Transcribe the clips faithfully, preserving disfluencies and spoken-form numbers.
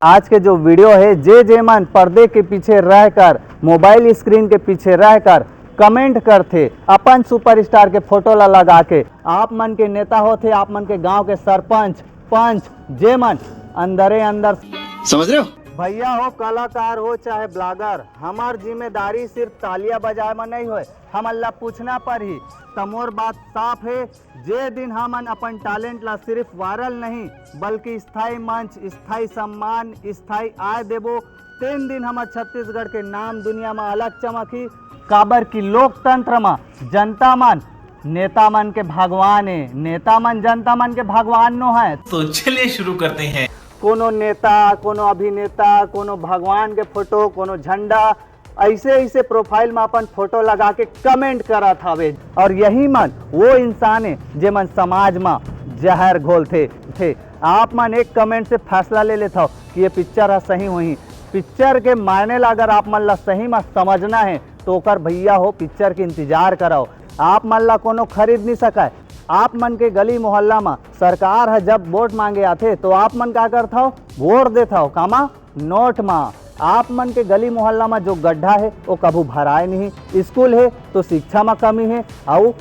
आज के जो वीडियो हे, जे जे मन पर्दे के पीछे रहकर, मोबाइल स्क्रीन के पीछे रहकर कमेंट करथे अपन सुपरस्टार के फोटो ला लगा के, आप मन के नेता होथे, आप मन के गांव के सरपंच, पंच, जे मन अंदरे अंदर। समझ रहे हो? भैया हो, कलाकार हो चाहे ब्लॉगर, हमार जिम्मेदारी सिर्फ तालियां बजाए में नहीं होय, हमन ला पूछना पड़ही। त मोर बात साफ हे, जे दिन हमन अपन टैलेंट ला सिर्फ वायरल नहीं, बल्कि स्थायी मंच, स्थायी सम्मान, स्थायी आय देबो, तेन दिन हमर छत्तीसगढ़ के नाम दुनिया में अलग चमकही। काबर कि लोकतंत्र में जनता मन नेता मन के भगवान हे, नेता मन जनता मन के भगवान नो है। तो चलिए शुरू करते हैं। कोनो नेता, कोनो अभिनेता, कोनो भगवान के फोटो, कोनो झंडा, ऐसे ऐसे प्रोफाइल में अपन फोटो लगा के कमेंट करत हवे। और यही मन वो इंसान हे, जे मन समाज में जहर घोलथे। थे, आप मन एक कमेंट से फैसला ले लेथव कि ये पिक्चर ह सही होही। पिक्चर के मायने ला अगर आप मन ला सही में समझना हे, तो ओकर भैया हो, पिक्चर के इंतजार करव। आप मन ला कोनो खरीद नहीं सकय। आप मन के गली मोहल्ला में सरकार ह जब वोट मांगे आथे, तो आप मन का करथव? वोट देथव। कामा? नोट मा। आप मन के गली मोहल्ला मा जो गड्ढा हे, वो कभू भराए नहीं। स्कूल हे तो शिक्षा मा कमी हे। अउ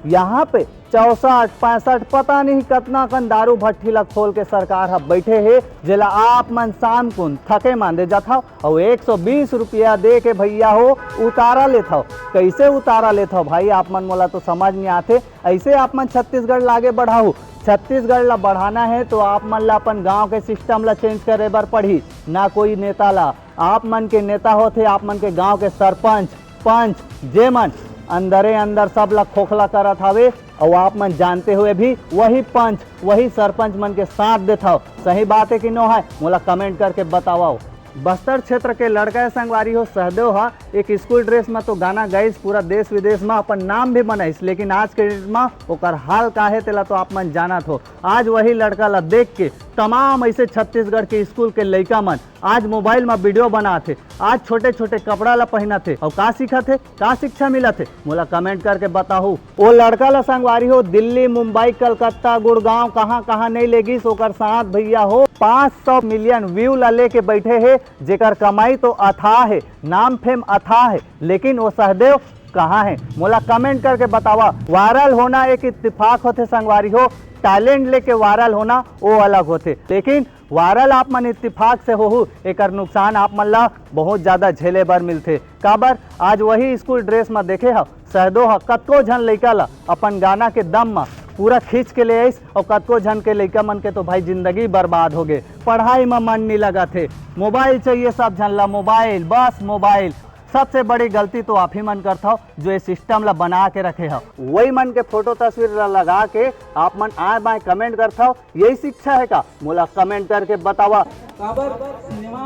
यहाँ पे चौसठ पैंसठ पता नहीं कतना कन दारू भट्ठी ला खोल के सरकार ह बैठे हे, जेला आप मन शाम कुन थके मांदे जाथव अउ एक सौ बीस रुपया दे के भैया हो उतारा लेथव। कैसे उतारा लेथव भाई, आप मन मोला तो समझ नहीं आथे। ऐसे आप मन छत्तीसगढ़ ला आगे बढ़ाहू। छत्तीसगढ़ ला बढ़ाना है तो आप मन ला अपन गांव के सिस्टम ला चेंज करे बर पड़ही, ना कोई नेता ला। आप मन के नेता होथे आप मन के गांव के सरपंच, पंच, जे मन अंदरे अंदर सब ला खोखला करत हवे। अउ आप मन जानते हुए भी वही पंच, वही सरपंच मन के साथ देथव। सही बात है कि नो है, मोला कमेंट करके बतावव। बस्तर क्षेत्र के लड़का हे संगवारी हो, सहदेव हा एक स्कूल ड्रेस में तो गाना गाइस, पूरा देश विदेश में अपन नाम भी बनाइस, लेकिन आज के डेट में ओकर हाल का है तेला तो आप मन जानत हो। आज वही लड़का ला देख के तमाम ऐसे छत्तीसगढ़ के स्कूल के लइका मन आज मोबाइल में वीडियो बनात हे, आज छोटे छोटे कपड़ा ला पहनत हे। अउ का सीखत हे, का शिक्षा मिलत हे, मोला कमेंट करके बताहू। ओ लड़का ला संगवारी हो दिल्ली, मुंबई, कलकत्ता, गुड़गांव, कहाँ कहाँ नहीं ले गिस ओकर साथ भैया हो। पाँच सौ मिलियन व्यू ला लेके बैठे हे, जेकर कमाई तो अथाह हे, नाम फेम अथाह हे, लेकिन वो सहदेव कहाँ हे, मोला कमेंट करके बतावा। वायरल होना एक इत्तेफाक होथे संगवारी हो, टैलेंट लेके वायरल होना वो अलग होथे, लेकिन वायरल आप मन इत्तेफाक से होहू, एकर नुकसान आप मन ला बहुत ज्यादा झेले बर मिलथे। काबर आज वही स्कूल ड्रेस म देखे हव, सहदो ह कतको झन लइका ला अपन गाना के दम म पूरा खींच के ले आइस, अउ कतको झन के लइका मन के तो भाई जिंदगी बर्बाद हो गे। पढ़ाई म मन नी लगत हे, मोबाइल चाहिए सब झन ला, मोबाइल, बस मोबाइल। सबसे बड़ी गलती तो आप ही मन करथव जो ये सिस्टम ला बना के रखे हव। वही मन के फोटो तस्वीर ला लगा के आप मन आए बाएं कमेंट करथव, यही शिक्षा है का? मोला कमेंट करके बतावा। काबर सिनेमा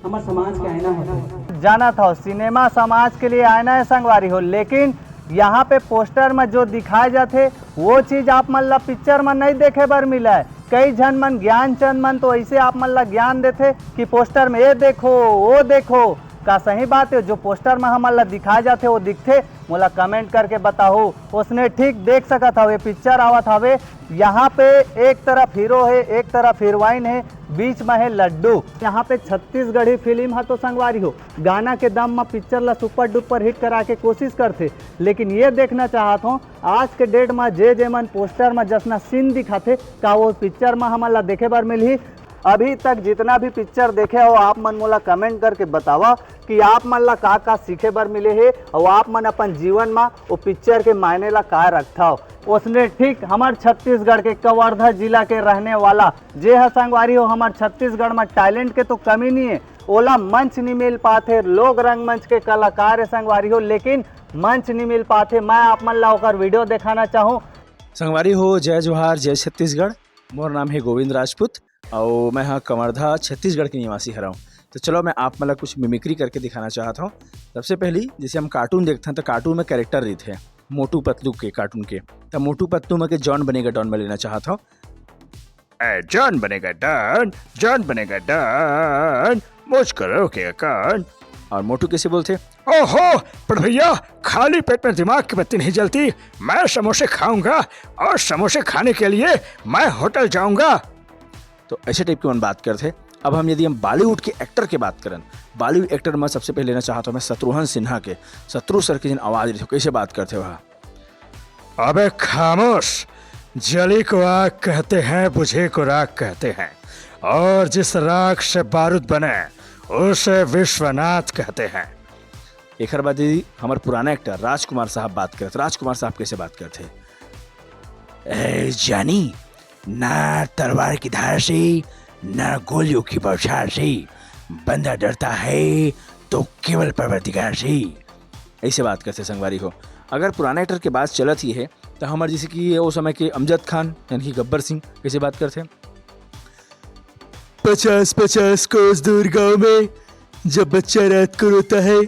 हमर समाज के आईना होथे। जानत हव, सिनेमा समाज के लिए आईना है संगवारी हो, लेकिन यहाँ पे पोस्टर में जो दिखाए जाथे वो चीज आप मन ला पिक्चर में नहीं देखे बर मिला है। कई झन मन, ज्ञानचंद मन तो ऐसे आप मन ला ज्ञान देथे कि पोस्टर में ये देखो, वो देखो। का सही बात है, जो पोस्टर में हमन ला दिखाए जाथे वो दिखथे? मोला कमेंट करके बताहू। ओसने ठीक देख सकत हव, ये पिक्चर आवत हवे, यहाँ पे एक तरफ हीरो है, एक तरफ हीरोइन है, बीच में है लड्डू। यहाँ पे छत्तीसगढ़ी फिल्म है तो संगवारी हो, गाना के दम में पिक्चर ला सुपर डुपर हिट करा के कोशिश करथे, लेकिन ये देखना चाहत हो आज के डेट में जे जे मन पोस्टर में जसना सीन दिखाथे, का वो पिक्चर में हमन ला देखे बर मिलही? अभी तक जितना भी पिक्चर देखे हो, आप मन मोला कमेंट करके बतावा कि आप मन ला का का सीखे बर मिले हे, अउ आप मन अपन जीवन मा वो पिक्चर के मायने ला का रखथव। ओसने ठीक हमर छत्तीसगढ़ के कवर्धा जिला के रहने वाला, जे ह संगवारी हो, हमर छत्तीसगढ़ मा टैलेंट के तो कमी नहीं है, ओला मंच नहीं मिल पाथे, लोक रंगमंच के कलाकार है संगवारी हो, लेकिन मंच नहीं मिल पाथे। मैं आप मन ला ओकर वीडियो दिखाना चाहूँ। संगवारी हो, जय जोहार, जय छत्तीसगढ़। मोर नाम है गोविंद राजपूत। अउ मैं ह कवर्धा, छत्तीसगढ़ के निवासी हरव। तो चलो, मैं आप मन ला कुछ मिमिक्री करके दिखाना चाहत हव। सबसे पहली, जैसे हम कार्टून देखथन, तो कार्टून में कैरेक्टर रहिथे, मोटू पतलू के कार्टून के। त मोटू पतलू में के जॉन बनेगा डॉन में लेना चाहत हव। ए, जॉन बनेगा डॉन, जॉन बनेगा डॉन, मौज करो के कान। और मोटू कैसे बोलथे? ओहो, पर भैया, खाली पेट में दिमाग की बत्ती नहीं जलती। मैं समोसे खाऊंगा और समोसे खाने के लिए मैं होटल जाऊंगा। तो ऐसे टाइप के मन बात करथे। अब हम यदि हम बॉलीवुड के एक्टर के बात करन, बॉलीवुड एक्टर में सबसे पहले लेना चाहत हूँ मैं शत्रुघ्न सिन्हा के। शत्रु सर के जिन आवाज रहिथे, कैसे बात करथे वह? अबे खामोश, जली को आग कहते हैं, बुझे को राख कहते हैं, और जिस राख से बारूद बने उसे विश्वनाथ कहते हैं। एकर बाद यदि हमर पुराना एक्टर राजकुमार साहब बात करत, राजकुमार साहब कैसे बात करथे? ए जानी, ना तलवार की धार से, ना गोलियों की बौछार से, बंदा डरता है तो केवल परवरदिगार से। ऐसे बात करथे संगवारी हो। अगर पुराना एक्टर के बात चलत ही है, तो हमर जैसे कि वो समय के अमजद खान यानी कि गब्बर सिंह कैसे बात करथे? पचास पचास कोस दूर गांव में जब बच्चा रात को रोता है,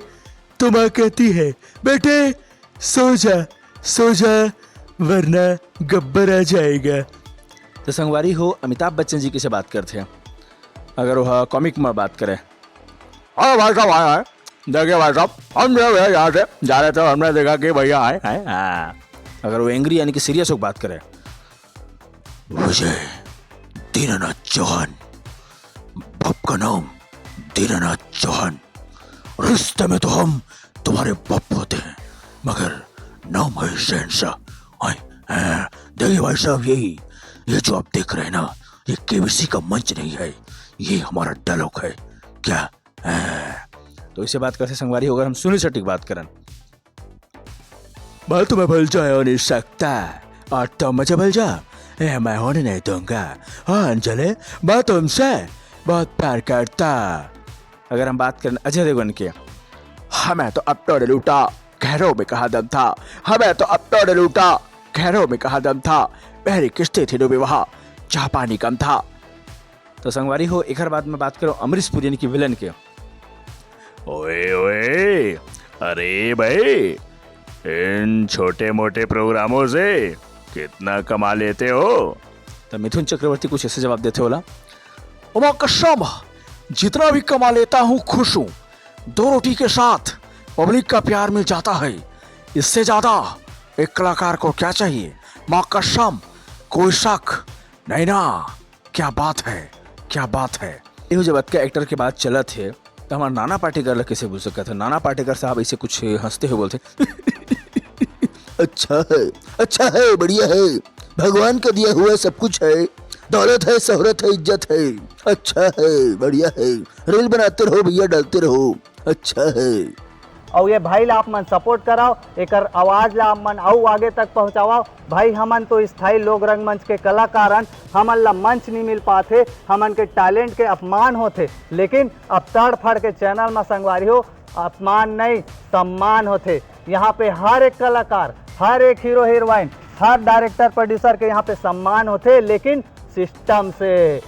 तो माँ कहती है, "बेटे, सो जा, सो जा, वरना गब्बर आ जाएगा।" तो संगवारी हो, अमिताभ बच्चन जी कैसे बात करथे? अगर वह कॉमिक में बात करे, "हाँ भाई साहब, आए, आए, देखिए भाई साहब, हम जो है यहाँ से जा रहे थे, हमने देखा कि भैया आए, आए, हाँ।" अगर वो एंग्री यानी कि सीरियस होकर बात करे, "विजय, दीनानाथ चौहान, बाप का नाम दीनानाथ चौहान, रिश्ते में तो हम तुम्हारे बाप होते हैं, मगर नाम है शहंशाह।" आए, हाँ, देखिए भाई साहब, यही, ये जो आप देख रहे हैं ना, ये केबीसी का मंच नहीं है, ये हमारा डायलॉग है। क्या? हाँ। तो इसे बात करथे संगवारी हो, अगर हम सुनील शेट्टी की बात करन, "मैं तुम्हें भूल जाया नहीं सकता, और तुम मुझे भूल जाओ, ये मैं होने नहीं दूंगा। हाँ अंजलि, मैं तुमसे बहुत प्यार करता।" अगर हम बात करन अजय देवगन के, "हमें तो अब तो लूटा, घरों में कहाँ दम था, हमें तो अब तो लूटा, घरों में कहाँ दम था, मेरी किस्ती थी डूबी वहाँ, चाह पानी कम था।" तो संगवारी हो, एकर बाद में बात करो अमरीश पुरी यानी कि विलन के। ओए ओए, अरे भाई, इन छोटे मोटे प्रोग्रामों से कितना कमा लेते हो? तो मिथुन चक्रवर्ती कुछ ऐसे जवाब देथे ओला, "ओमा कसम, जितना भी कमा लेता हूँ खुश हूँ। दो रोटी के साथ पब्लिक का प्यार मिल जाता है, इससे ज्यादा एक कलाकार को क्या चाहिए? माँ कसम, कोई शक नहीं ना।" क्या बात है, क्या बात है। एहू जब अतका एक्टर के बात चलत हे, त हमर नाना पाटेकर ला कइसे भूल सकत हे? नाना पाटेकर साहब अइसे कुछ हंसते हुए बोलथे, "अच्छा है, अच्छा है, बढ़िया है, भगवान का दिया हुआ सब कुछ है, दौलत है, शोहरत है, इज्जत है, अच्छा है, बढ़िया है, रील बनाते रहो भैया, डालते रहो, अच्छा है।" अउ ये भाई ला आप मन सपोर्ट कराओ, एकर आवाज ला आप मन अउ आगे तक पहुंचाओ। भाई, हमन तो स्थायी लोक रंगमंच के कलाकार हन, हमन ला मंच नहीं मिल पाथे, हमन के टैलेंट के अपमान होथे। लेकिन अब तड़फड़ के चैनल में संगवारी हो, अपमान नहीं, सम्मान होथे। यहाँ पे हर एक कलाकार, हर एक हीरो हीरोइन, हर डायरेक्टर प्रोड्यूसर के यहाँ पे सम्मान होथे, लेकिन सिस्टम से।